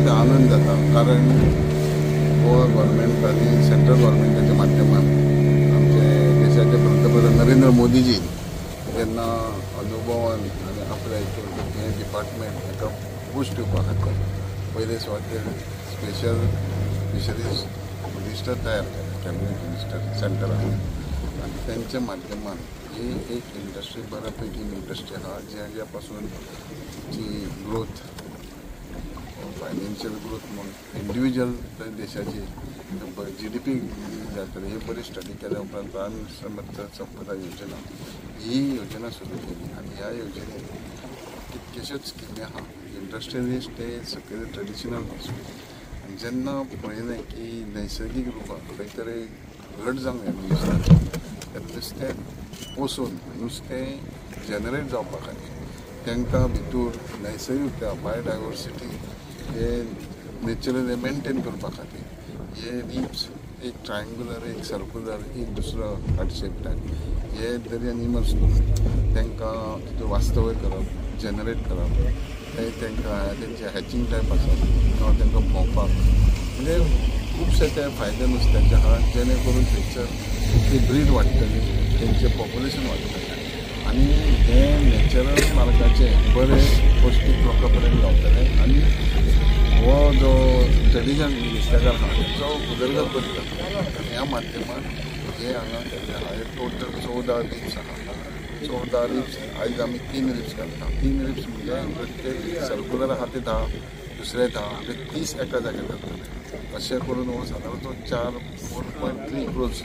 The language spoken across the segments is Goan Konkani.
अत्यंत आनंद जाता, कारण गोवा गव्हर्मेंट आनी सेंट्रल गव्हर्मेंटाच्या माध्यमान आमचे देशाचे पंतप्रधान नरेंद्र मोदीजी जेन्ना अनुभवान आनी आपल्या हितून हें डिपार्टमेंट ताका बूस्ट दिवपा खातीर पयले सुवातेर स्पेशल फिशरीज मिनिस्टर तयार केले, कॅबिनेट मिनिस्टर सेंट्रलान, आनी तेंच्या माध्यमान ही एक इंडस्ट्री बऱ्यापैकी इंडस्ट्री आहा ज्या पासून जी ग्रोथ फायनान्शियल ग्रोथ म्हूण इंडिविज्युअल देशाची GDP जातली ही बरी स्टडी केल्या उपरांत प्राइम मिनिस्टर मत्स्य संपदा योजना ही योजना सुरू केली आनी ह्या योजनेत कितक्योश्योच स्किमी आहा. इंडस्ट्रियलिस्ट ते सकयल ट्रेडिशनल आनी जेन्ना पळयलें की नैसर्गीक रुपान खंय तरी घट जावंक जाय नुस्तें, तें नुस्तें पोसून नुस्तें जनरेट जावपा खातीर तांकां भितूर नैसर्गीक बायोडायवर्सिटी हे नेचरल मेनटेन करपा खातीर हे रिप्स एक ट्रायंगुलर, एक सर्कुलर, एक दुसरो हार्ट शेप टायप हे दर्यान इमर्स करून तांकां तितून वास्तव्य करप, जनरेट करप, ते तांकां तेंचे हॅचिंग टायप आसा किंवा तांकां भोंवपाक, म्हणजे खुबशे ते फायदे नुस्त्याचे आहा जेणे करून थंयसर ती ब्रीड वाडटली, तेंचें पॉप्युलेशन वाडटलें आनी हे नॅचरल मार्गाचे बरे पौश्टीक लोकां पर्यंत गावतले आनी हो जो ट्रेडिशनल नुस्तेकार आहा तेचो उदरगत बरी जाता. आनी ह्या माध्यमान हे हांगा केल्लें आहा. हे टोटल 14 रिप्स आहा. 14 रिप्स आयज आमी 3 रिप्स घालता. 3 रिप्स म्हणजे प्रत्येक सर्कुलर आहा ते 10, दुसरे 10, म्हणजे 30 एका जाग्यार जातले. अशें करून हो सादारण तो 4.3 क्रोर्स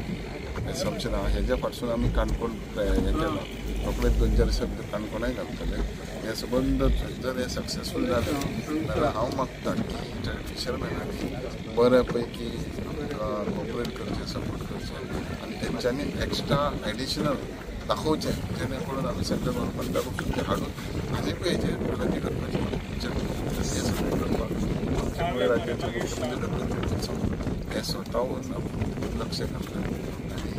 एसम्पशन आहा. हेज्या फाटसून आमी काणकोण हें केलां, रोखडेच 2-4 दिसां भितर काणकोणाय घालतले. हें सबंद जर हें सक्सेसफूल जालें जाल्यार हांव मागता की फिशरमॅनांनी बऱ्या पैकी आमकां कॉपरेट करचें, सपोर्ट करचें आनी तेंच्यांनी एक्स्ट्रा एडिशनल दाखोवचें जेणे करून आमी सेंट्रल गव्हर्मेंटाक ते हाडून आनीकूय हेजेर प्रगती करपाची हें सगळें करपाक आमच्या गोंय राज्याचे मुख्यमंत्री डॉक्टर प्रमोद सावंत हे स्वताहून लक्ष घातलें आनी